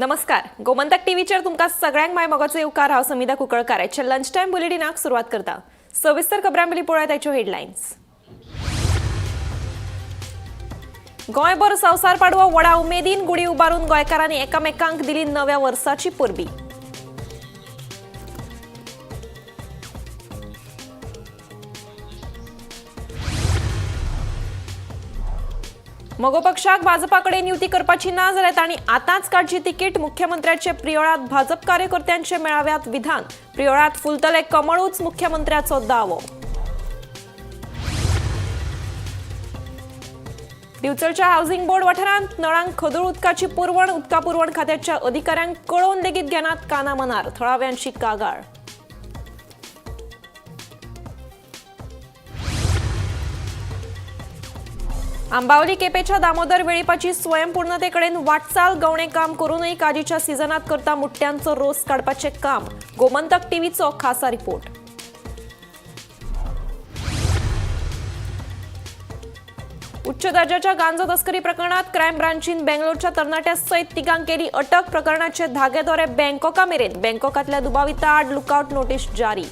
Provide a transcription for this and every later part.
नमस्कार, गोमंतक टीव्हीचेर तुमकां सगळ्यांक माय मोगाचो येवकार. हांव समिधा कुंकळकार. आयच्या लंच टायम बुलेटिनाक सुरवात करता. सविस्तर खबरां पयलीं पळोवया ताच्यो हेडलायन्स. गोंयभर संवसार पाडवो व्हडा उमेदीन. गुडी उबारून गोंयकारांनी एकामेकांक दिली नव्या वर्साची परबी. मगो पक्षाक भाजपा कडेन युती करपाची ना जाल्यार तांणी आतांच काडची तिकीट. मुख्यमंत्र्याचे प्रियोळात भाजप कार्यकर्त्यांचे मेळाव्यात विधान. प्रियोळात फुलतले कमळूच, मुख्यमंत्र्याचो दावो. दिवचलच्या हाऊसिंग बोर्ड वाठारांत नळांक खदूळ उदकाची पुरवण. उदका पुरवण खात्याच्या अधिकाऱ्यांक कळोवन लेगीत घेनात काना मनार, थळाव्यांची कागाळ. आंबावली केपेच्या दामोदर वेळीपाची स्वयंपूर्णतेकडेन वाटचाल. गवणे काम करूनय काजीच्या सिजनात करता मुट्ट्यांचो रोस काडपाचें काम. गोमंतक टीव्हीचो खासा रिपोर्ट. उच्च दर्जाच्या गांजो तस्करी प्रकरणात क्रायम ब्रांचीन बेंगलोरच्या तरणाट्या सयत तिगांक केली अटक. प्रकरणाचे धागेदोरे बँकॉका मेरेन. बँकॉकातल्या दुबाविता आड लुकआउट नोटीस जारी.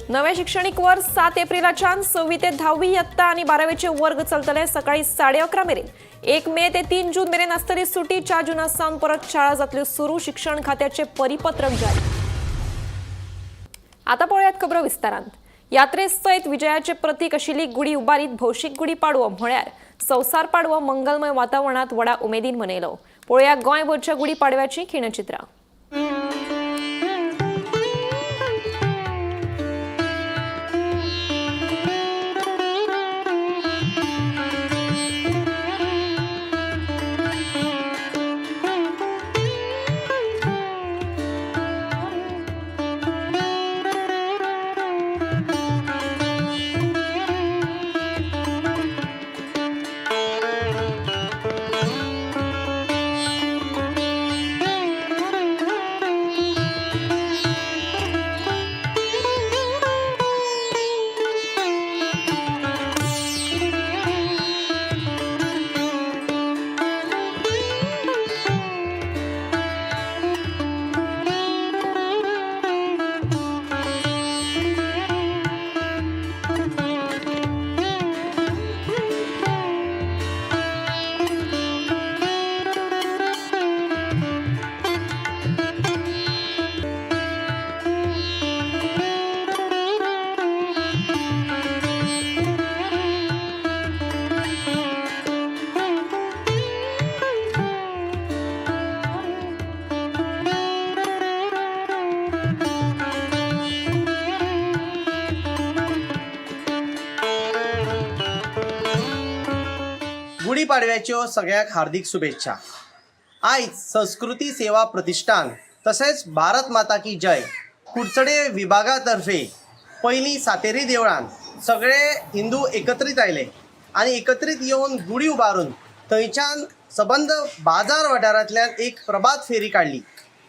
नवें शिक्षणीक वर्स 7 एप्रिलाच्यान 6वी ते 10वी इयत्ता आनी 12वेचे वर्ग चलतले सकाळी 11:30 मेरेन. 1 मे ते 3 जून मेरेन आसतली सुटी. 4 जुना सावन परत शाळा जातल्यो सुरू. शिक्षण खात्याचे परिपत्रक जारी. आता पळोवयात खबरो विस्तारांत. यात्रे सयत विजयाचे प्रतीक आशिल्ली गुडी उबारीत भौशीक गुडी पाडवो म्हळ्यार संवसार पाडवो मंगलमय वातावरणात व्हडा उमेदीन मनयलो. पळोवया गोंयभरच्या गुडी पाडव्याची खिणचित्रां. गुढीपाडव्याच्यो सगळ्यांक हार्दिक शुभेच्छा. आयज संस्कृती सेवा प्रतिष्ठान तशेंच भारत माता की जय कुडचडे विभागा तर्फे पयलीं सातेरी देवळान सगळे हिंदू एकत्रीत आयले आनी एकत्रीत येवन गुडी उबारून थंयच्यान सबंद बाजार वाठारांतल्यान एक प्रभात फेरी काडली.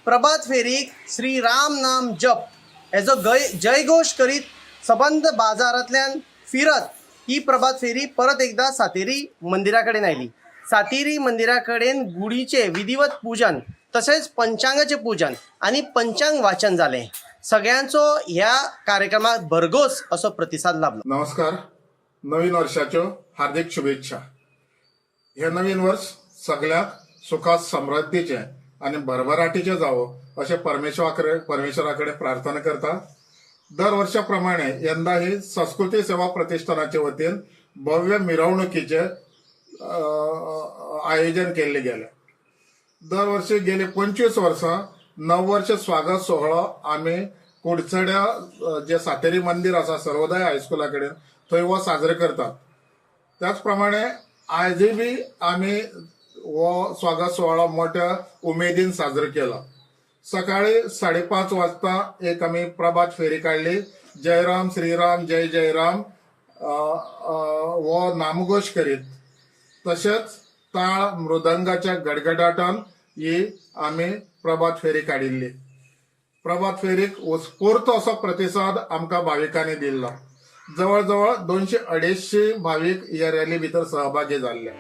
प्रभात फेरीक श्री राम नाम जप हेजो जयघोश करीत सबंद बाजारांतल्यान फिरत ही प्रभात फेरी परत एकदा सातेरी मंदिरा कडेन आयली. सातेरी मंदिरा कडेन गुडीचें विधिवत पूजन तशेंच पंचांगाचें पूजन आनी पंचांग वाचन जालें. सगळ्यांचो ह्या कार्यक्रमाक भरघोस असो प्रतिसाद लाभलो. नमस्कार, नवीन वर्षाच्यो हार्दिक शुभेच्छा. हे नवीन वर्स सगळ्यांक सुखा समृद्धीचें आनी भरभराटीचें जावो अशें परमेश्वरा कडेन प्रार्थना करता. दर वर्षा प्रमाणे यंदा ही संस्कृती सेवा प्रतिष्ठानाचे वतीन भव्य मिरवणुकीचे आयोजन केल्ले गेले. दरवर्षी गेली 25 वर्सां नववर्ष स्वागत सोहळो आमी कुडचड्या जे सातेरी मंदिर आसा सर्वोदय हायस्कुला कडेन थंय हो साजरो करतात. त्याच प्रमाणे आयजूय बी आमी हो स्वागत सोहळो मोठ्या उमेदीन साजरो केला. सकाळी 5:30 वाजता एक आमी प्रभात फेरी काडली. जयराम श्रीराम जय जयराम हो नामघोश करीत तशेंच ताळ मृदंगाच्या गडगडाटान ही आमी प्रभात फेरी काडिल्ली. प्रभात फेरीक उत्स्फूर्त असो प्रतिसाद आमकां भाविकांनी दिल्लो. जवळ जवळ 200-250 भावीक ह्या रॅली भितर सहभागी जाल्ले.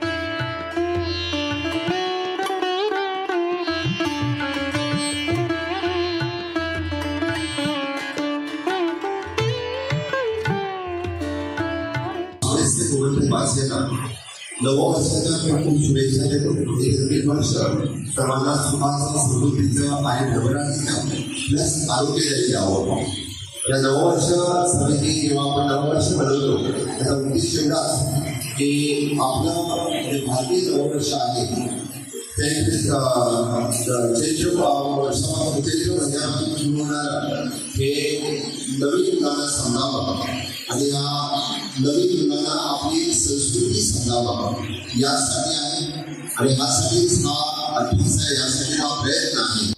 नववर्षाच्या खूप खूप शुभेच्छा देतो. हे नवीन वर्ष सर्वांना सुखाचं, समृद्धीचं आणि भरभराटीचं प्लस आरोग्यदायी यावं. या नववर्ष समिती जेव्हा आपण नववर्ष बनवतो त्याचा उद्देश एवढाच की आपलं जे भारतीय नववर्ष आहे ते चैत्र वर्षामध्ये, चैत्र महिन्यापासून सुरू होणार हे नवीन मुलांना समजावं आणि या नवीन मुलांना आपली संस्कृती समजावं यासाठी आहे आणि ह्यासाठीच हा अभ्यास आहे, यासाठी हा प्रयत्न आहे.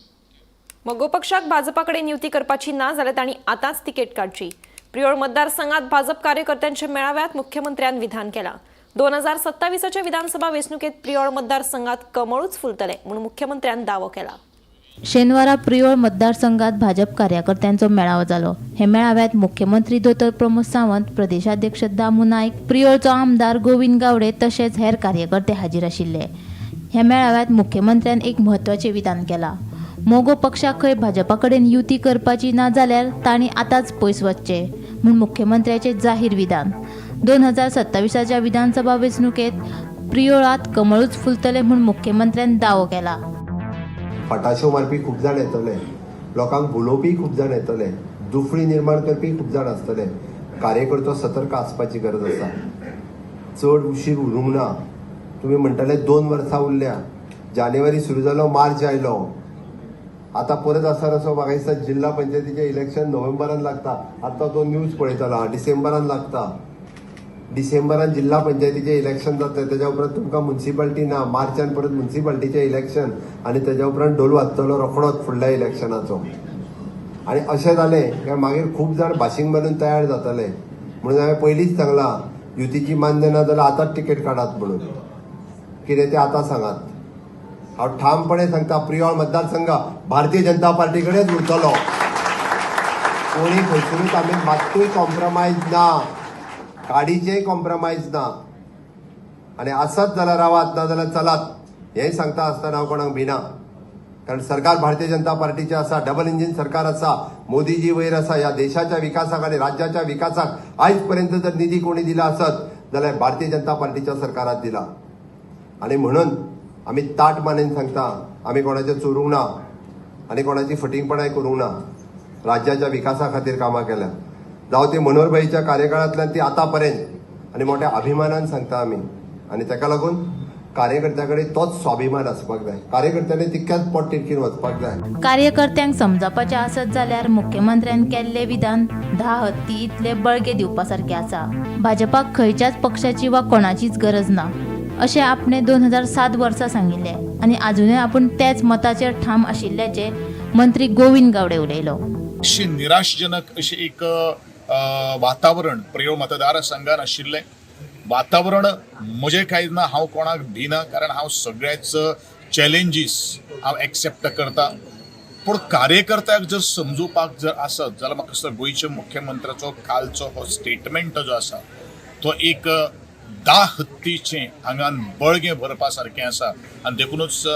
मगो पक्षाक भाजपाकडे युती करपाची ना जाल्यार तांणी आतांच तिकेट काडची. प्रियोळ मतदारसंघात भाजप कार्यकर्त्यांच्या मेळाव्यात मुख्यमंत्र्यान विधान केलां. 2027 विधानसभा वेंचणुकेत प्रियोळ मतदारसंघात कमळूच फुलतले म्हूण मुख्यमंत्र्यान दावो केला. शेनवारा प्रियोळ मतदारसंघात भाजप कार्यकर्त्यांचो मेळावो जालो. हे मेळाव्यात मुख्यमंत्री दोतोर प्रमोद सावंत, प्रदेशाध्यक्ष दामू नायक, प्रियोळचो आमदार गोविंद गावडे तशेंच हेर कार्यकर्ते हाजीर आशिल्ले. ह्या मेळाव्यात मुख्यमंत्र्यान एक म्हत्वाचें विधान केलां. मगो पक्षाक खंय भाजपा कडेन युती करपाची ना जाल्यार तांणी आतांच पयस वचचें म्हूण मुख्यमंत्र्याचें जाहीर विधान. 2027 विधानसभा वेंचणुकेंत प्रियोळांत कमळूच फुलतलें म्हूण मुख्यमंत्र्यान दावो केला. फटाश्यो मारपी खूब जाण येतले, लोकांक भुलोवपी खूब जाण येतले, दुफळी निर्माण करपी खूब जाण आसतले. कार्यकर्तो सतर्क आसपाची गरज आसा. चड उशीर उरूंक ना. तुमी म्हणटाले 2 वर्सां उरल्या, जानेवारी सुरू जालो, मार्च आयलो, आतां परत आसा असो म्हाका दिसता जिल्हा पंचायतीचें इलेक्शन नोव्हेंबरान लागता. आतां तो न्यूज पळयतालो, डिसेंबरान लागता. डिसेंबरान जिल्हा पंचायतीचें इलेक्शन जाता, तेज्या उपरांत तुमकां मुन्सिपाल्टी ना, मार्चान परत मुन्सिपाल्टीचें इलेक्शन आनी तेज्या उपरांत ढोल वाजतलो रोखडोच फुडल्या इलेक्शनाचो. आनी अशें जालें काय मागीर खूब जाण भाशींग मारून तयार जातले. म्हणून हांवें पयलींच सांगलां, युतीची मान्य ना जाल्यार आतांच तिकेट काडात म्हणून. कितें तें आतां सांगात. हांव ठामपणे सांगता, प्रियोळ मतदारसंघ भारतीय जनता पार्टी कडेच उरतलो. कोणी खंयसरूच आमी मात्तूय कॉम्प्रोमायज ना, काडीचेय कॉम्प्रोमायज ना. आनी आसत जाल्यार रावात, ना जाल्यार चलात, हें सांगता आसतना हांव कोणाक भिना. कारण सरकार भारतीय जनता पार्टीचें आसा, डबल इंजीन सरकार आसा, मोदीजी वयर आसा. ह्या देशाच्या विकासाक आनी राज्याच्या विकासाक आयज पर्यंत जर निधी कोणी दिला आसत जाल्यार भारतीय जनता पार्टीच्या सरकारात दिला. आनी म्हणून आमी ताट मानेन सांगता, आमी कोणाचें चोरूंक ना आनी कोणाची फटींगपणाय करूंक ना. राज्याच्या विकासा खातीर कामां केल्या, जावं ती मनोहरभाईच्या कार्यकाळांतल्यान ती आतां पर्यंत, आनी मोठ्या अभिमानान सांगता आमी. आनी ताका लागून कार्यकर्त्या कडेन तोच स्वाभिमान आसपाक जाय, कार्यकर्त्यांनी तितक्याच पोट तिडकीन वचपाक जाय. कार्यकर्त्यांक समजावपाचें आसत जाल्यार मुख्यमंत्र्यान केल्लें विधान 10 हत्ती इतले बळगे दिवपा सारकें आसा. भाजपाक खंयच्याच पक्षाची वा कोणाचीच गरज ना अशें आपणें 2007 वर्सा सांगिल्लें आनी आजुनय आपूण त्याच मताचेर ठाम आशिल्ल्याचें मंत्री गोविंद गावडे उलयलो. अशी निराशजनक अशें एक वातावरण प्रियोळ मतदारसंघान आशिल्लें वातावरण. म्हजें कांय ना, हांव कोणाक भिना, कारण हांव सगळ्याच चॅलेंजीस हांव एक्सेप्ट करता. पूण कार्यकर्त्याक जर समजुपाक जर आसत जाल्यार म्हाका दिसता गोंयच्या मुख्यमंत्र्याचो कालचो हो स्टेटमेंट जो आसा तो एक 10 हत्तीचें आंगान बळगें भरपा सारकें आसा. आनी देखुनूच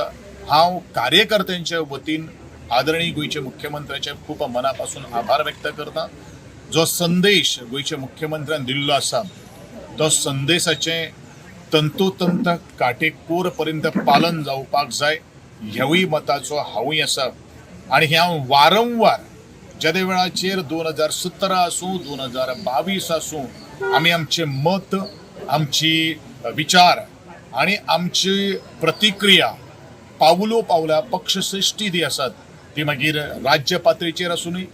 हांव कार्यकर्त्यांच्या वतीन आदरणीय गोंयच्या मुख्यमंत्र्याचे खूब मना पासून आभार व्यक्त करता. जो संदेश गोंयच्या मुख्यमंत्र्यान दिल्लो आसा तो संदेशाचें तंतोतंत काटेकोर पर्यंत पालन जावपाक जाय ह्यावूय मताचो हांवूय आसा. आनी हें हांव वारंवार जेदे वेळाचेर 2017 आसूं, 2022 आसूं, आमी आमचें मत, आमची विचार आनी आमची प्रतिक्रिया पावलो पावला पक्षश्रेश्ठी दी आसात ती मागीर राज्य पातळीचेर आसूनय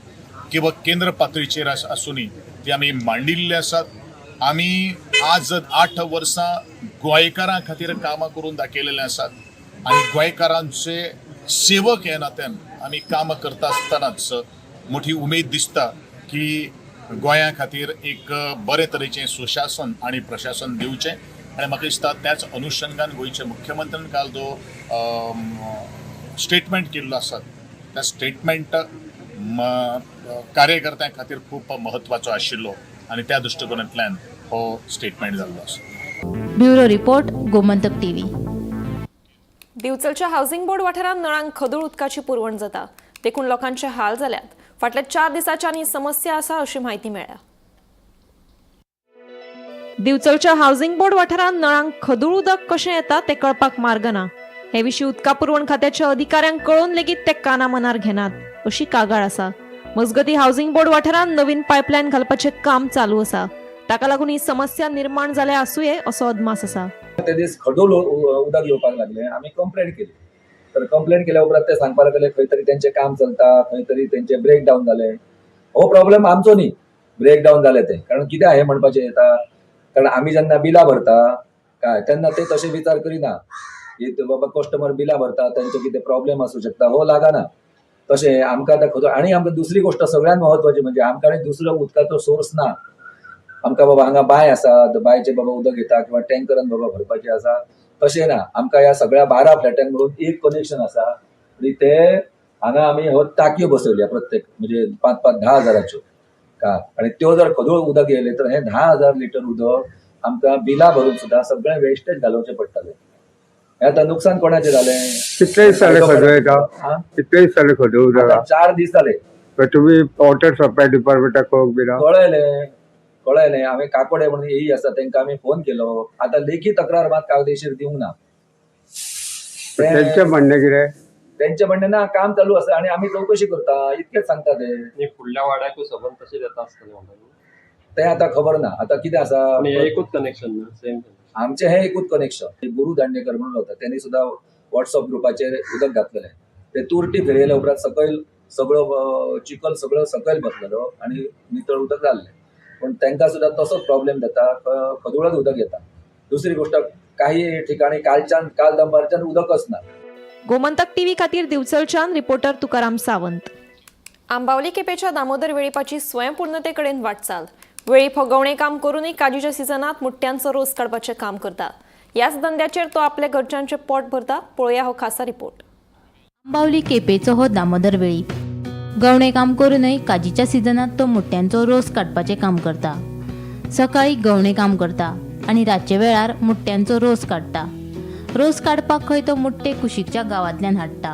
किंवा केंद्र पातळीचेर आसूनय ती आमी मांडिल्ली आसात. आमी आज 8 वर्सां गोंयकारां खातीर कामां करून दाखयलेलें आसात आनी गोंयकारांचे सेवक ह्या नात्यान आमी कामां करता आसतनाच मोठी उमेद दिसता की गोंया खातीर एक बरे तरेचें सुशासन आनी प्रशासन दिवचें. आनी म्हाका दिसता त्याच अनुशंगान गोंयच्या मुख्यमंत्र्यान काल जो स्टेटमेंट केल्लो आसा त्या स्टेटमेंट कार्यकर्त्यां खातीर खूब म्हत्वाचो आशिल्लो. आनी त्या दृश्टिकोनांतल्यान हो स्टेटमेंट जाल्लो आसा. Bureau report, Gomantak TV. दिवचलच्या हाऊसिंग बोर्ड वाठारांत नळांक खदूळ उदकाची पुरवण जाता, देखून लोकांचे हाल जाल्यात. फाटल्या 4 दिसांच्यान ही समस्या आसा अशी म्हायती मेळ्ळ्या. दिवचलच्या हाऊसिंग बोर्ड वाठारांत नळांक खदूळ उदक कशें येता तें कळपाक मार्ग ना. हे विशीं उदका पुरवण खात्याच्या अधिकाऱ्यांक कळोवन लेगीत ते काना मनार घेनात अशी कागाळ आसा. मजगतीं, हाऊसिंग बोर्ड वाठारांत नवीन पायपलायन घालपाचें काम चालू आसा. ताका लागून ही समस्या निर्माण जाल्या आसुये असो अदमास आसा. ते दीस खडूळ उदक येवपाक लागले. आमी कंप्लेन केली, तर कंप्लेन केल्या उपरांत ते सांगपाक लागले खंय तरी तेंचें काम चलता, खंय तरी तेंचे ब्रेक डावन जाले. हो प्रॉब्लेम आमचो न्ही ब्रेक डावन जाले ते, कारण कितें हें म्हणपाचें येता, कारण आमी जेन्ना बिलां भरता काय तेन्ना ते तशे विचार करिना की ते बाबा कस्टमर बिलां भरता, तेंचो कितें प्रॉब्लेम आसूं शकता, हो लागना तशें आमकां आतां खदूळ. आनी आमकां दुसरी गोश्ट सगळ्यांत म्हत्वाची म्हणजे आमकां आनी दुसरो उदकाचो सोर्स ना. आमकां बाबा हांगा बांय आसा, बांयचें बाबा उदक येता किंवा टँकरान बाबा भरपाचें आसा, तशें ना. आमकां ह्या सगळ्या 12 फ्लॅटांक मिळून एक कनेक्शन आसा आनी ते हांगा आमी हो टाकयो बसयल्या प्रत्येक म्हणजे 5-5 10 हजाराच्यो का, आनी त्यो जर खदूळ उदक येयलें तर हें 10,000 लिटर उदक आमकां बिलां भरून सुद्दां सगळें वेस्टेज घालोवचें पडटलें. हें आतां नुकसान कोणाचें जालें? कितले दीस जाले खदूळ येता? हा? कितले दीस जाले खदूळ आतां जाला? 4 दीस जाले. तुमी वॉटर सप्लाय डिपार्टमेंटाक कळोवंक बी ना? कळयलें, हांवें काकोडे म्हणून एई आसा तांकां आमी फोन केलो. आतां लेखी तक्रार मात कायदेशीर दिवंक ना. तेंचें म्हणणें कितें? तेंचें म्हणणें ना, काम चालू आसा आनी आमी चवकशी करता इतकेंच सांगता ते. आनी फुडल्या वाड्याकूय सबंद तशें येता आसतलें म्हणटा न्हू? तें आतां खबर ना. आतां कितें आसा, आनी हें एकूच कनेक्शन ना, सेम आमचें हें एकूच कनेक्शन. गुरू दांडेकर म्हणून रावता, तेणी सुद्दां वॉट्सअप ग्रुपाचेर उदक घातलेलें. ते तुरटी फिरयल्या उपरांत सकयल सगळो चिखल सगळो सकयल बसलेलो आनी नितळ उदक जाल्लें. पूण तांकां सुद्दां तसोच प्रॉब्लेम जाता, खदूळच उदक येता. दुसरी गोश्ट, काही ठिकाणी कालच्यान काल दनपारच्यान उदकच ना. गोमंतक टीव्ही खातीर दिवचलच्यान रिपोर्टर तुकाराम सावंत. आंबावली केपेच्या दामोदर वेळीपाची स्वयंपूर्णतेकडेन वाटचाल. वेळीप हो गवणे काम करूनय काजूच्या सिजनात मुट्ट्यांचो रोस काडपाचें काम करता. ह्याच धंद्याचेर तो आपल्या घरच्यांचें पोट भरता. पळोवया हो खासा रिपोर्ट. आंबावली केपेचो हो दामोदर वेळीप गवणे काम करूनय काजीच्या सिजनात तो मुट्ट्यांचो रोस काडपाचें काम करता. सकाळी गवणे काम करता आनी रातचे वेळार मुट्ट्यांचो रोस काडटा. रोस काडपाक खंय तो मुट्टे कुशीकच्या गांवांतल्यान हाडटा.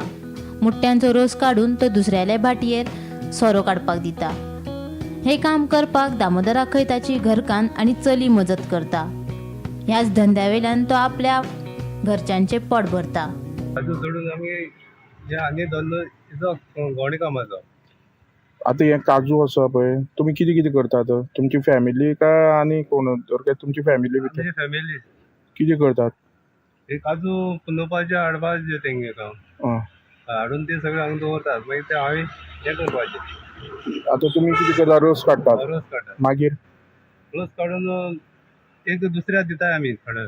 मुट्ट्यांचो रोस काडून तो दुसऱ्याल्या भाटयेर सोरो काडपाक दिता. हें काम करपाक दामोदराक खंय ताची घरकान्न आनी चली मजत करता. ह्याच धंद्या वयल्यान तो आपल्या घरच्यांचें पोट भरता. काजू सोडून आमी हे आनी धंदो हेजो गवणे कामाचो. आतां हें काजू आसा पळय, तुमी कितें कितें करतात? तुमची फॅमिली काय आनी कोण तर काय तुमची फॅमिली भितर आमची फॅमिली. कितें करतात? हे काजू पुंजोवपाचे हाडपाचे तेंगे काम. आं. हाडून ते सगळे हांगा दवरतात, मागीर ते हांवें हें करपाचें. आतां तुमी कितें करता? रोस काडटात? रोस काडटात. मागीर रोस काडून एक दुसऱ्या दिताय आमी थोडे.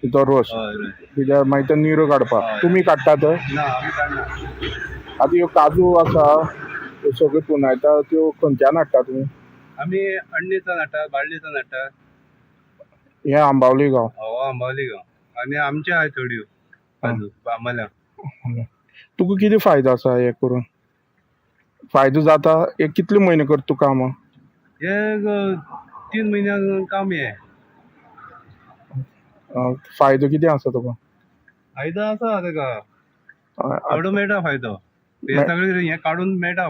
तो रोस हय रोस. कित्याक मागीर तो निरो काडपाक हय. तुमी काडटात? ना, आमी काडना. आतां ह्यो काजू आसा त्यो सगळ्यो पुंजायता, त्यो खंयच्यान हाडटा तुमी? आमी अण्णेच्यान हाडटा, बाळ्ळेच्यान हाडटा. हें आंबावली गांव. हो आंबावली गांव. आनी आमचे आहाय थोड्यो काजू आंबाल्या. तुका कितें फायदो आसा हें करून? फायदो जाता? हे कितले म्हयने करता तूं काम? हे 3 म्हयन्याक काम हें. फायदो कितें आसा तुका? फायदो आसा तेका, थोडो मेळटा फायदो. हे सगळे हें काडून मेळटा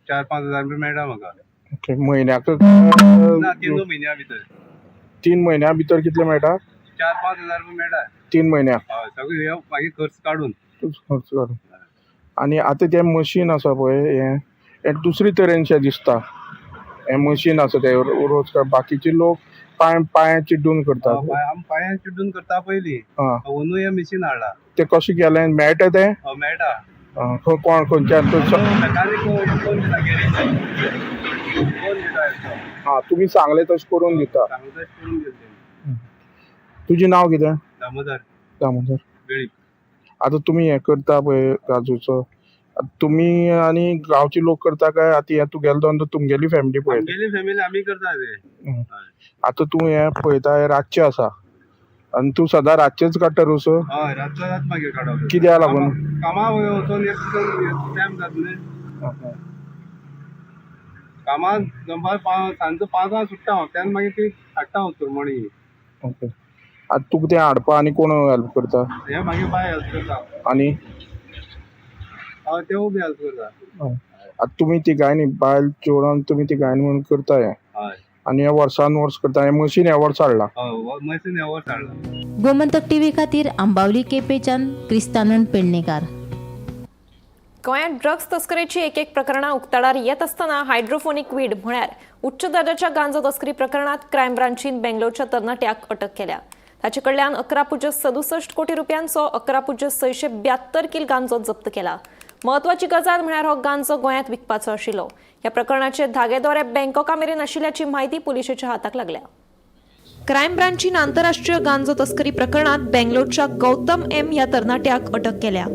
4-5 हजार रुपया मेळटा म्हाका. ओके, म्हयन्याक? ना, 3 म्हयन्या भितर. 3 म्हयन्या भितर कितले मेळटा? 4-5 हजार रुपया मेळटा. 3 म्हयन्याक? हय, सगळे हे मागीर खर्च काडून. खर्च काडून. आनी आतां तें मशीन आसा पळय, हें हें दुसरी तरेनशें दिसता. हें मशीन आसा तें रोज, बाकीचे लोक पांय चिड्डून करतात. आमी पांयान चिड्डून करता पयलीं. आं. अंदू हें मशीन हाडला. तें कशें केलें? मेळटा तें? हय मेळटा. आं, कोण खंयच्यान? मेकानीक कोण दिता, गॅरेज कोण दिता. आं, तुमी सांगलें तशें करून दिता. सांगता तशें करून दिता. तुजें नांव कितें? दामोदर. दामोदर वेळीप. आतां तुमी हें करता पळय काजूचो, तुमी आनी गांवचे लोक करता काय आतां हें तुगेलो धंदो तुमगेली फॅमिली पळयता? आमगेली फॅमिली आमी करता ते. आतां तूं हें पळयता, हें रातचें आसा आनी तूं सदां रातचेंच काडटा रोस? हय, रातचो रात मागीर काडप. कित्याक लागून? कामा वचून एक टायम जाता न्हय. कामाक दनपार सांजचो 5 सुट्टा हांव, तेन्ना मागीर ती हाडटा हांव चुरमणी. ओके, आतां तुका तें हाडपा आनी कोण हेल्प करता? हे मागीर बाय हेल्प करता. आनी हय, तेवूय बी हेल्प करता. आतां तुमी तिगांयनी बायल चेडूं तुमी तिगांयनी म्हणून करता हें? हय. आनी हें वर्सान वर्स करता हें मशीन ह्या वर्सा हाडलां? हय, मशीन ह्या वर्सा हाडलां. गोमंतक टीव्ही खातीर आंबावली केपेच्यान क्रिस्तानंद पेडणेकार. गोंयांत ड्रग्स तस्करीची एक एक प्रकरणां उक्ताडार येत आसतना हायड्रोफोनीक वीड म्हळ्यार उच्च दर्जाच्या गांजो तस्करी प्रकरणात क्रायम ब्रांचीन बेंगलोरच्या तरणाट्याक अटक केल्या. ताचे कडल्यान 11.67 कोटी रुपयांचो 11.672 किल गांजो जप्त केला. म्हत्वाची गजाल म्हळ्यार हो गांजो गोंयांत विकपाचो आशिल्लो. ह्या प्रकरणाचे धागेदोरे बँकॉका मेरेन आशिल्ल्याची म्हायती पुलिशेच्या हाताक लागल्या. क्रायम ब्रांचीन आंतरराष्ट्रीय गांजो तस्करी प्रकरणात बेंगलोरच्या गौतम एम ह्या तरणाट्याक अटक केल्या.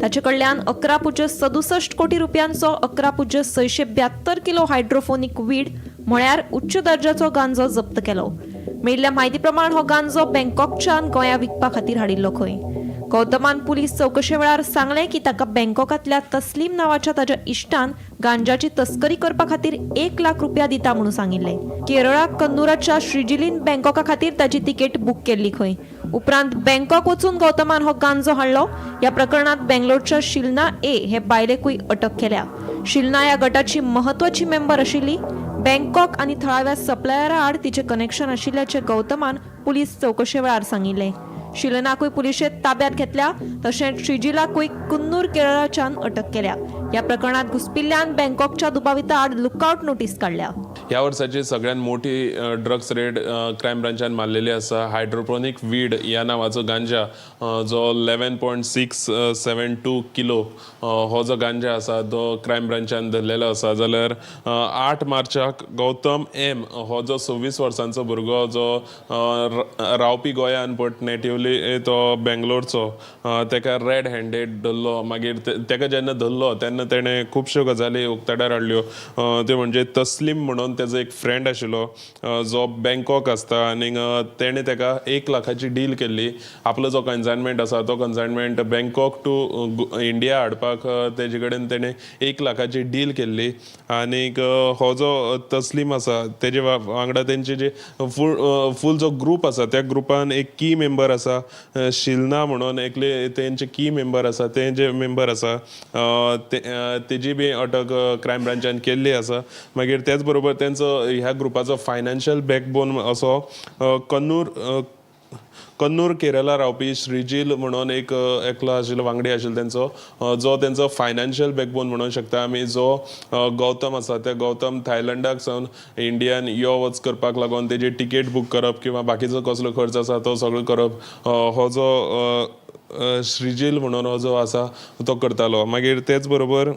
ताचे कडल्यान 11.67 कोटी रुपयांचो 11.672 किलो हायड्रोफोनीक वीड म्हळ्यार उच्च दर्जाचो गांजो जप्त केलो. मेळिल्ल्या म्हायती प्रमाण हो गांजो बँकॉकच्यान गोंया विकपा खातीर हाडिल्लो खंय. गौतमान पुलीस चवकशे वेळार सांगलें की ताका बँकॉकांतल्या तस्लीम नांवाच्या ताच्या इश्टान गांजाची तस्करी करपा खातीर 1 लाख रुपया दिता म्हणून सांगिल्लें. केरळाक कन्नूराच्या श्रीजिलीन बँकॉका खातीर ताची तिकेट बूक केल्ली खंय. उपरांत बँकॉक वचून गौतमान हो गांजो हाडलो. ह्या प्रकरणात बेंगलोरच्या शिलना ए हे बायलेकूय अटक केल्या. शिलना ह्या गटाची म्हत्वाची मेंबर आशिल्ली. बँकॉक आनी थळाव्या सप्लायरा आड तिचें कनेक्शन आशिल्ल्याचें गौतमान पुलीस चवकशे वेळार सांगिल्लें. शिलनाकूय पुलिशेंत ताब्यात घेतल्या, तशेंच श्रीजिलाकूय कुन्नूर केरळाच्यान अटक केल्या. ह्या प्रकरणात घुसपिल्ल्यान बँकॉकच्या दुबाविता आड लुकआउट नोटीस काडल्या. ह्या वर्साची सगळ्यात मोठी ड्रग्स रेड क्रायम ब्रांचान मारलेली आसा. हायड्रोपोनीक वीड ह्या नांवाचो गांजा जो 11.672 किलो हो जो गांजा आसा तो क्रायम ब्रांचान धरलेलो आसा. जाल्यार 8 मार्चाक गौतम एम हो जो 26 वर्सांचो भुरगो जो रावपी गोंयान बट नेटिवली तो बेंगलोरचो, तेका रेड हँडेड धरलो. मागीर तेका जेन्ना धरलो तेन्ना तेणें खुबश्यो गजाली उक्ताडार हाडल्यो. त्यो म्हणजे तस्लीम म्हणून तेजो एक फ्रेंड आशिल्लो जो बँकॉक आसता आनी तेणें तेका 1 लाखाची डील केल्ली. आपलो जो कन्सायनमेंट आसा तो कन्सायनमेंट बँकॉक टू इंडिया हाडपाक तेजे कडेन तेणें 1 लाखाची डील केल्ली. आनीक हो जो तस्लीम आसा तेजे वांगडा तेंचे जे फूल जो ग्रूप आसा त्या ग्रुपान एक की मेंबर आसा शिलना म्हणून एकले तेंचे की मेंबर आसा, ते जे मेंबर आसा तेजी बी अटक क्रायम ब्रांचान केल्ली आसा. मागीर तेच बरोबर तेंचो ह्या ग्रुपाचो फायनान्शियल बॅकबोन असो कन्नूर केरला रावपी श्रीजील म्हणून एक एकलो आशिल्लो वांगडी आशिल्लो तेंचो, जो तेंचो फायनान्शियल बॅकबोन म्हणूंक शकता आमी. जो गौतम आसा त्या गौतम थायलंडाक सावन इंडियान यो वच करपाक लागून तेजी तिकेट बूक करप किंवा बाकीचो कसलो खर्च आसा तो सगळो करप हो जो श्रीजील म्हणून हो जो आसा तो करतालो. मागीर तेच बरोबर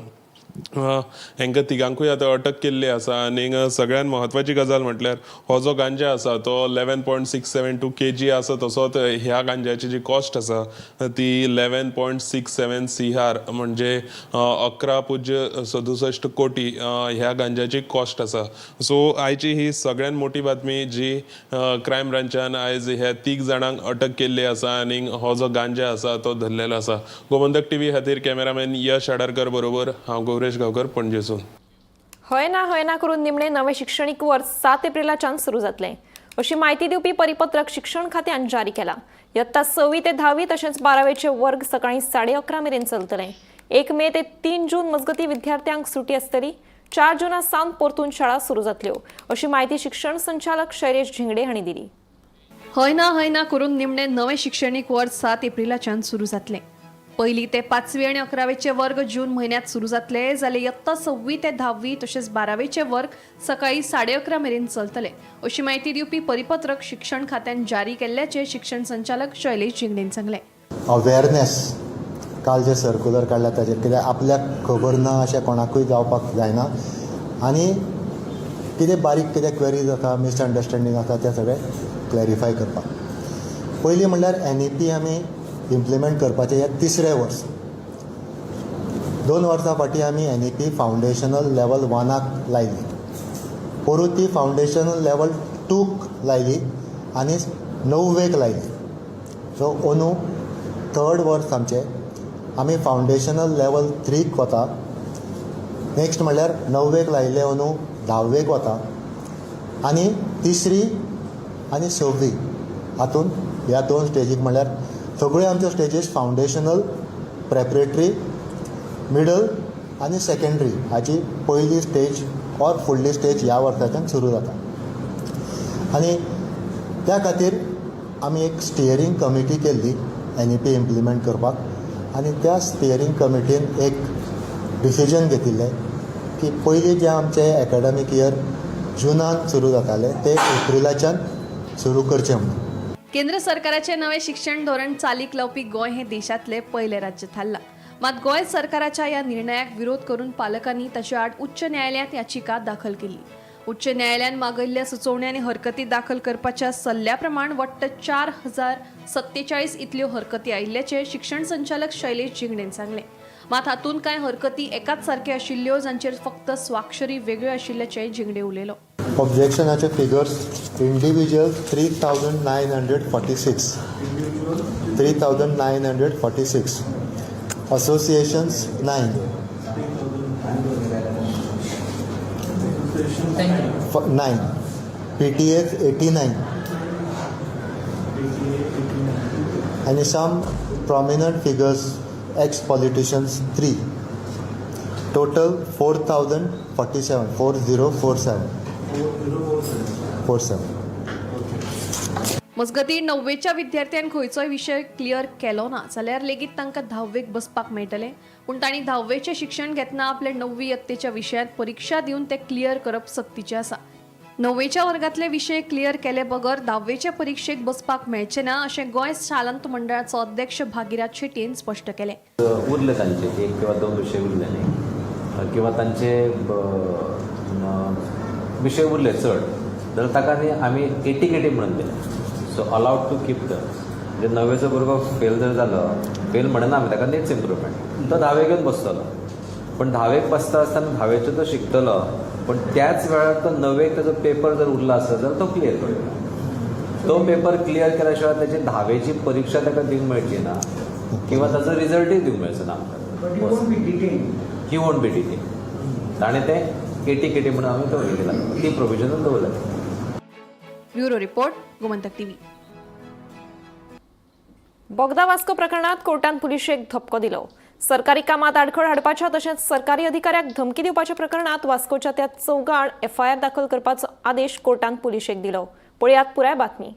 हांकां तिगांकूय आतां अटक केल्ली आसा. आनीक सगळ्यात म्हत्वाची गजाल म्हटल्यार हो जो गांजा आसा तो 11.672 kg आसा, तसोच ह्या गांजाची जी कॉस्ट आसा ती 11.67 CR म्हणजे 11.67 कोटी ह्या गांजाची कॉस्ट आसा. सो आयची ही सगळ्यात मोठी बातमी जी क्रायम ब्रांचान आयज ह्या 3 जाणांक अटक केल्ली आसा आनी हो जो गांजा आसा तो धरलेलो आसा. गोमंतक टीव्ही खातीर कॅमेरामॅन यश आडारकर बरोबर हांव गौरेश गांवकर, पणजेसून. हय ना करून निमणे नवें शिक्षणीक वर्स 7 एप्रिलाच्यान सुरू जातलें अशी म्हायती दिवपी परिपत्रक शिक्षण खात्यान जारी केला. यत्ता 6वी ते 10वी तशेंच 12वेचे वर्ग सकाळी 11:30 मेरेन चलतले. 1 मे ते 3 जून मजगती विद्यार्थ्यांक सुटी आसतली. 4 जुना सावन परतून शाळा सुरू जातल्यो अशी म्हायती शिक्षण संचालक शैलेश झिंगडे हांणी दिली. हय ना करून निमणे नवें शिक्षणीक वर्स 7 एप्रिलाच्यान सुरू जातलें. पयली ते 5वी आनी 11वेचे वर्ग जून म्हयन्यांत सुरू जातले, जाल्यार यत्ता 6वी ते 10वी तशेंच 12वेचे वर्ग सकाळी 11:30 मेरेन चलतले अशी म्हायती दिवपी परिपत्रक शिक्षण खात्यान जारी केल्ल्याचें शिक्षण संचालक शैलेश झिंगडेन सांगलें. अवेअरनेस काल जे सर्कुलर काडला ताजेर, कित्याक आपल्याक खबर ना अशें कोणाकूय जावपाक जायना आनी कितें बारीक कितें क्वेरीज आसा, मिसअंडरस्टँडींग आसा, तें सगळें क्लॅरिफाय करपाक. पयलीं म्हणल्यार NEP आमी इम्प्लिमेंट करपाचें हें 3रें वर्स. 2 वर्सां फाटीं आमी NEP foundational level 1 लायली, पोरूं ती फावंडेशनल लेवल 2 लायली आनी 9वेक लायली. सो अंदू 3rd वर्स आमचें, आमी फावंडेशनल लेवल 3 वता. नेक्स्ट म्हणल्यार 9वेक लायिल्लें अंदू धाव्वेक वता आनी तिसरी आनी सव्वी हातूंत ह्या दोन स्टेजीक, म्हणल्यार सगळ्यो आमच्यो स्टेजीस फावंडेशनल, प्रेपरेटरी, मिडल आनी सेकेंडरी हाची पयली स्टेज ऑर फुडली स्टेज ह्या वर्साच्यान सुरू जाता. आनी त्या खातीर आमी एक स्टियरींग कमिटी केल्ली एनईपी इम्प्लिमेंट करपाक आनी त्या स्टियरींग कमिटीन एक डिसिजन घेतिल्लें की पयलीं जें आमचें एकाडमीक इयर जुनान सुरू जातालें तें एप्रिलाच्यान सुरू करचें म्हणून. केंद्र सरकाराचें नवें शिक्षण धोरण चालीक लावपी गोंय हें देशांतलें पयलें राज्य थारलां. मात गोंय सरकाराच्या ह्या निर्णयाक विरोध करून पालकांनी ताचे आड उच्च न्यायालयांत याचिका दाखल केल्ली. उच्च न्यायालयान मागयल्ल्या सुचोवण्यो आनी हरकती दाखल करपाच्या सल्ल्या प्रमाण वट्ट 4047 इतल्यो हरकती आयिल्ल्याचें शिक्षण संचालक शैलेश झिंगडेन सांगलें. मात हातूंत कांय हरकती एकाच सारक्यो आशिल्ल्यो, जांचेर फक्त स्वाक्षरी वेगळ्यो आशिल्ल्याचें झिंगडे उलयलो. ऑब्जेक्शनाचे figures: individual 3946, 3946, associations 9 9, PTAs 89 आनी some prominent figures, ex politicians 3, total 4047, 4047 47. मजगतीं, णव्वेच्या विद्यार्थ्यान खंयचोय विशय क्लियर केलो ना जाल्यार लेगीत तांकां धाव्वेक बसपाक मेळटलें, पूण तांणी धाव्वेचें शिक्षण घेतना आपले णव्वी यत्तेच्या विशयांत परिक्षा दिवन ते क्लियर करप सक्तीचें आसा. णव्वेच्या वर्गांतले विशय क्लियर केले बगर धाव्वेचे परिक्षेक बसपाक मेळचें ना अशें गोंय शालांत मंडळाचो अध्यक्ष भागीरथ शेटयेन स्पश्ट केलें. उरले तांचे एक किंवा दोन विशय उरले न्ही किंवा तांचे विशय उरले चड जाल्यार ताका न्ही आमी एटीकेटी म्हणून दिले, so allowed to keep the म्हणजे णव्वेचो भुरगो फेल जर जालो, फेल म्हणना आमी ताका, नीड्स इम्प्रुवमेंट, तो धावेक येवन बसतलो. पण धावेक बसता आसतना धावेचो तो शिकतलो, पण त्याच वेळार तो णव्वेक ताजो पेपर जर उरला आसत जाल्यार तो क्लियर करतलो. तो पेपर क्लियर केल्या शिवाय त्याची धावेची परिक्षा ताका दिवंक मेळची ना किंवा ताजो रिजल्टूय दिवंक मेळचो ना आमकां. He won't be detained. ताणें तें एटीकेटी म्हणून आमी दवरलें केला, ती प्रोविजनूच दवरल्या. Bureau report, Gomantak TV. बोगदा वास्को प्रकरणात कोर्टान पुलिशेक धपको दिलो. सरकारी कामात आडखळ हाडपाच्या तशेंच सरकारी अधिकाऱ्याक धमकी दिवपाच्या प्रकरणात वास्कोच्या त्या चौगांआड एफआयआर दाखल करपाचो आदेश कोर्टान पुलिशेक दिलो. पळयात पुराय बातमी.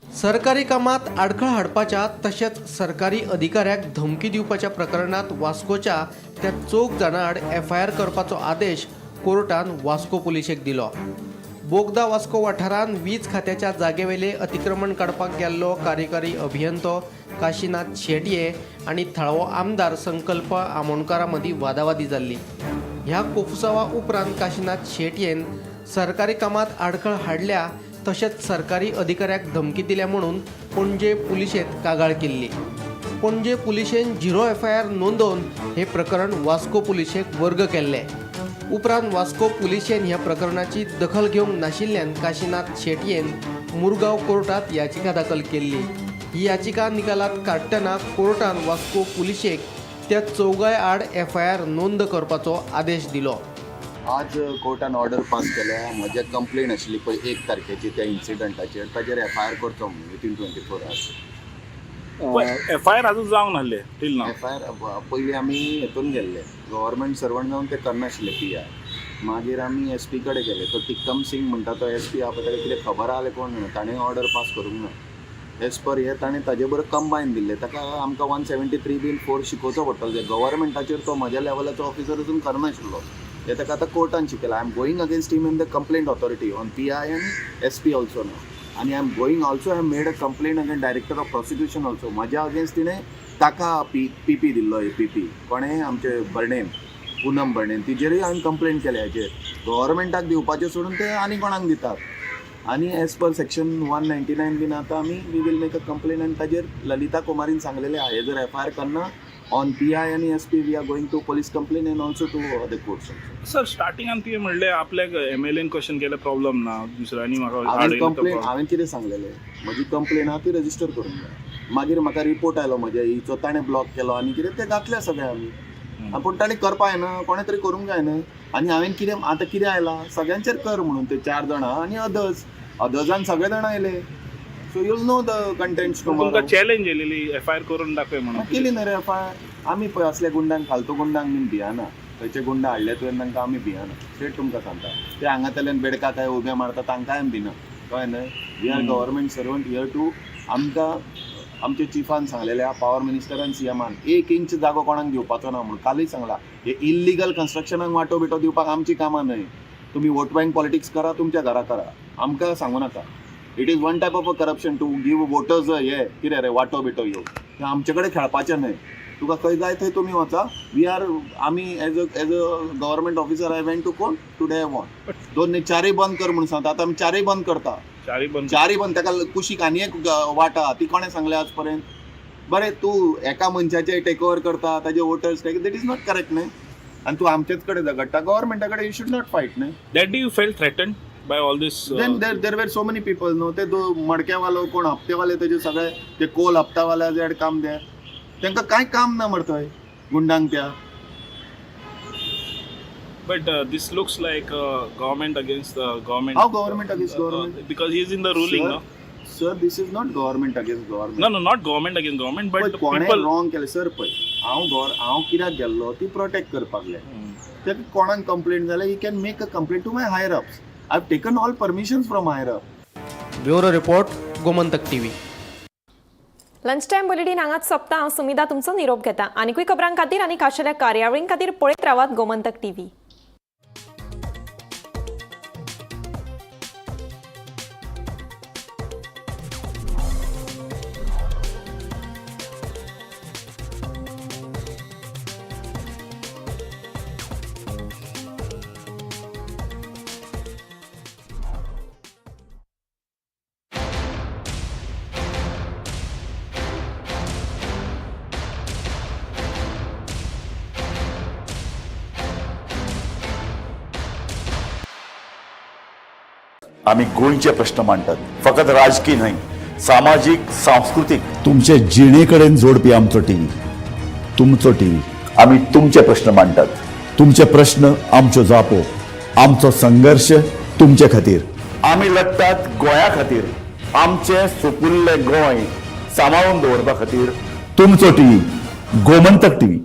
सरकारी कामात आडखळ हाडपाच्या तशेंच सरकारी अधिकाऱ्याक धमकी दिवपाच्या प्रकरणात वास्कोच्या त्या चौग जाणां आड एफआयआर करपाचो आदेश कोर्टान वास्को पुलिशेक दिलो. बोगदा वास्को वाठारांत वीज खात्याच्या जागेवेले अतिक्रमण काडपाक गेल्लो कार्यकारी अभियंतो काशीनाथ शेटये आनी थळावो आमदार संकल्प आमोणकारा मदीं वादावादी जाल्ली. ह्या कोफुसावा उपरांत काशीनाथ शेटयेन सरकारी कामात आडखळ हाडल्या तशेंच सरकारी अधिकाऱ्याक धमकी दिल्या म्हणून पणजे पुलिशेंत कागाळ केल्ली. पणजे पुलिशेन झिरो एफआयआर नोंदोवन हे प्रकरण वास्को पुलिशेक वर्ग केल्लें. उपरांत वास्को पुलिशेन ह्या प्रकरणाची दखल घेवंक नाशिल्ल्यान काशीनाथ शेटयेन मुरगांव कोर्टात याचिका दाखल केल्ली. ही याचिका निकालात काडटना कोर्टान वास्को पुलिशेक त्या चौगाय आड एफआयआर नोंद करपाचो आदेश दिलो. आज कोर्टान ऑर्डर पास केल्या. म्हजे कंप्लेन आशिल्ली पळय 1 तारखेची त्या इन्सिडंटाचेर, ताजेर एफआयआर करचो म्हणून विथीन 24 आवर्स. एफआयआर अजून जावंक नासले टील नाव? एफआयआर पयलीं आमी हेतून गेल्ले, गव्हर्मेंट सर्वंट जावन ते करनाशिल्ले पीआय. मागीर आमी एस पी कडेन गेले. तो टिक्कम सिंग म्हणटा तो एस पी आहा पळय, ताका कितें खबर आहा कोण जाणा, ताणें ऑर्डर पास करूंक ना. एज पर हे ताणें ताजे बरोबर कंबायन दिल्लें. ताका आमकां 173 बीन 4 शिकोवचो पडटलो. ते गव्हर्मेंटाचेर तो म्हज्या लेवलाचो ऑफिसर अजून करनाशिल्लो. हे ताका आतां कोर्टान शिकयला. I am going against him in the complaint authority on PI आनी एसपी ऑल्सो न्हू आनी I am going also, I made a complaint against director of prosecution also. म्हज्या अगेन्स्ट तिणें ताका पी पी दिल्लो, पी पी कोणें, आमचे बर्णेन, पुनम बर्णेन, तिजेरूय हांवें कंप्लेंट केल्या. हेचेर गव्हर्मेंटाक दिवपाचें सोडून ते आनी कोणाक दितात. आनी as per section 199 बीन आतां आमी we will make a complaint. आनी ताजेर ललिता कुमारीन सांगलेलें आहा, हे जर एफआयआर करना ऑन पीआय आनी SP, we are going to police complaint and also to other courts. Sir, स्टार्टिंगान तुवें म्हणलें आपल्याक एमएलएन क्वेश्चन केल्यार प्रॉब्लम ना, दुसऱ्यांनी म्हाका हांवें आडयलें तर कंप्लेन problem. हांवें कितें सांगलेलें, म्हजी कंप्लेन आहा ती रजिस्टर करूंक जाय. मागीर म्हाका रिपोर्ट आयलो म्हज्या हिचो, ताणें ब्लॉक केलो आनी कितें तें घातलें सगळें आमी. पूण ताणें करपा जायना, कोणें तरी करूंक जाय न्हय. आनी हांवें कितें आतां कितें आयलां सगळ्यांचेर कर म्हणून ते चार जाणां आनी अदर्स अदर्सान सगळे जाणां आयले. So you'll know the contents. तुमकां चॅलेंज येयलेली एफआयआर करून दाखय म्हणून. केली न्ही रे एफआयआर. आमी पळय असल्या गुंडांक, फालतू गुंडांक बीन भियाना. खंयचे गुंडा हाडले तुवें तांकां आमी भियाना, स्ट्रेट तुमकां सांगता. ते हांगातल्यान बेडका काय उबे मारता तांकांय आमी भिना, कळ्ळें न्हय. We are government servant here to आमकां आमच्या चिफान सांगलेलें आहा, पावर मिनिस्टरान सीएमान, एक इंच जागो कोणाक दिवपाचो ना म्हणून. कालूय सांगला, हे इल्लिगल कन्स्ट्रक्शनाक वांटो बिटो दिवपाक आमची कामां न्हय. तुमी वोट बँक पॉलिटिक्स करा, तुमच्या घरा करा, आमकां सांगू नाका. It is one type of a corruption to give voters हे कितें रे वांटो बिटो ह्यो, हें आमचे कडेन खेळपाचें न्हय. तुका खंय जाय थंय तुमी वचा. We are आमी as a government officer I went to court today. I want दोन न्ही चारय बंद कर म्हणून सांगता. आतां आमी चारय बंद करता, चारय बंद, चारय बंद. ताका कुशीक आनी एक वाट आहा, ती कोणें सांगलें आज पर्यंत? बरें, तूं एका मनशाचे टेक ओवर करता, ताजे voters, that is not correct न्हय. आनी तूं आमचेच कडेन झगडटा, गव्हर्मेंटा कडेन you should not fight न्हय. That do you felt threatened by all this? Then there were so many people न्हू, ते मडक्यावालो कोण हप्तेवाले, तेजे सगळे ते कोल हप्तावाले जे काम ते तांकां कांय काम ना मरे थंय गुंडांक त्या. But this looks like government against the government. How government against government? Because he is in the ruling, no? Sir, this is not government against government. No, no, not government against government, but कोणें people. Wrong केलें sir. पळय, हांव कित्याक गेल्लो ती protect करपाक जाय. ताका कोणाक कंप्लेंट जाल्यार he can make a complaint to my higher ups. I have taken all permissions from higher up. Bureau report, Gomantak TV. Lunch time bulletin हांगाच सोंपता. हांव सुमिधा तुमचो निरोप घेता. आनिकूय खबरां खातीर आनी खाशेल्या कार्यावळीं खातीर पळयत रावात गोमंतक टीव्ही. आमी गोंयचे प्रश्न मांडटात, फकत राजकी न्हय, सामाजीक, सांस्कृतीक, तुमचे जिणे कडेन जोडपी आमचो टीव्ही, तुमचो टीव्ही. आमी तुमचे प्रश्न मांडटात, तुमचे प्रश्न आमच्यो जापो, आमचो संघर्श तुमचे खातीर. आमी लढटात गोंया खातीर, आमचें सुपुल्लें गोंय सांबाळून दवरपा खातीर. तुमचो टीव्ही, गोमंतक टीव्ही.